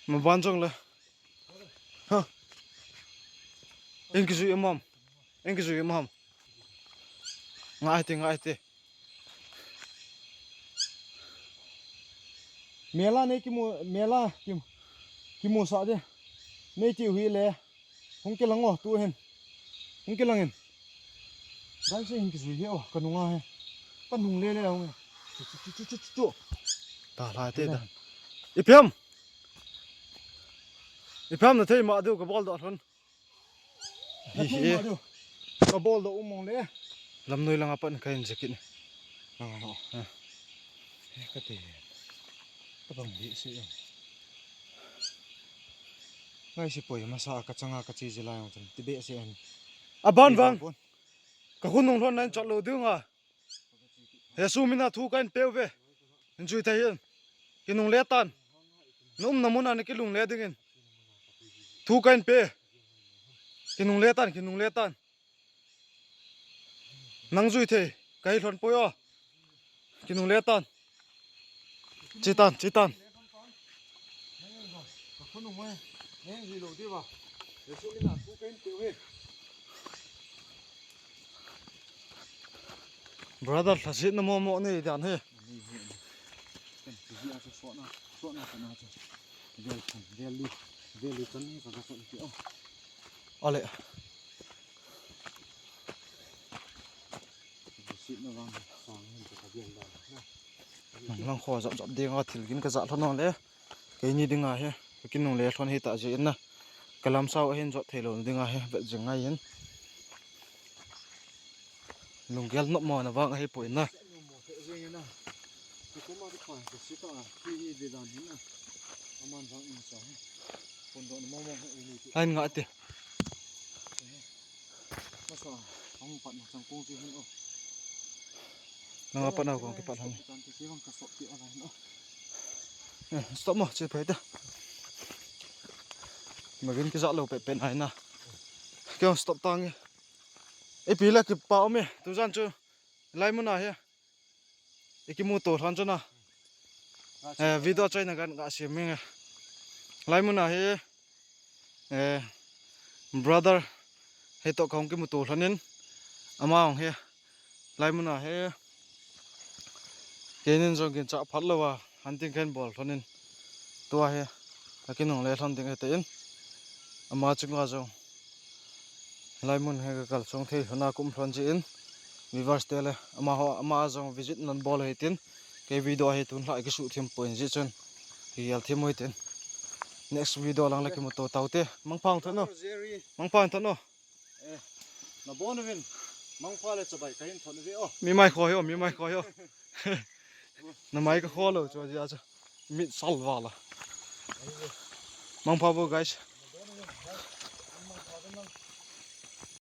Maban jong le. Ha. Eng kijui em ham. Eng kijui em ham. Ngai te, ngai te. Mela nei kimu, mela kim, kimu sa de. Nei tiu hi le. Hung kilang o, tu hin. Hung kilang in. Dan se hin kijui hi o, ka nunga he. Ka nung le le hung. Chu, chu, chu. Ta lai te da. Ipi ham. Ipi ham na thei ma diu ka bol doh lhon. Hi, hi. Ka bol doh um mong le. Lamnoi langa pat kahin jacket ni. Langa ho. Ha. He ka te. Ka bang hi se. Ngai si poi masa ka changa ka chi jila jong chun. Ti be se an. Aban vang. Ka khonung lhon nan chot lou diu nga. Jesu mina thu kahin peuve. Hin jui thei hin. Kinungle tan. Na umna muna na kinungle dingin. Thu kahin pe. Kinungle tan, kinungle tan. Nang jui thei. Kahi lhon poi o. Kinungle tan. Che tan, che tan. Ka khonung e. Nang jui lou diu va. Jesu mina thu kahin peuve. Brother, lhasetna momo nei dan hi. Kan ti hi a chu sotna, sotna kana chu. Vel kan, vel li, vel li kan ni ka ka sot ti o. Ale. Lhasetna vang sang hin ka vel dan. Nang lang kho jap jap ding a thil gin ka ja lhon le. Keini dinga hi, ka kinungle lhon hi ta jeh in na. Ka lamsau ahin jot thei lou dinga hi, vet jing ngai in. Lunggel nop mo na vang ahi poi na. Line nga ti. Masa, ang pat na chang kong si hin o. Nang apat na kong kipat han. Tan ti ti bang ka sot ti ala hin o. Eh, stop mo, che phai ta. Magin kija lou pet pet nai na. Kyo stop tang e. Ipi la kipa um e, tujan chu. Lai mun a hi. Ikimuto lhon chu na. Eh, video choi na kan ka sim ming e. Lai mun a hi. Eh, brother, hei toh kahung kimuto lhonin, ama hung hi, lai mun a hi, keinin jong kin cha phat lou a, hunting kahin bol lhonin, tua hi, akinungle lhon ding ahi tin, ama chunga jong, lai mun hi ka kalsong thei lhon a ka um lhon jeh in, viewers te le, ama ho, ama jong visit nan bol ahi tin, kei video hi tun lha kisuh thim poi jeh chun, kigel thim u hitin. Next video lang le kimuto taute. Mangpha hung thot no. Mangpha hung thot no. Eh, na bon uvin. Mangpha le chabai kahin thot uve o. Mi mai kho hi o, mi mai kho hi o. Na mai ka kho lou chu jeh a chu. Mit sal vala. Mangpha vo guys.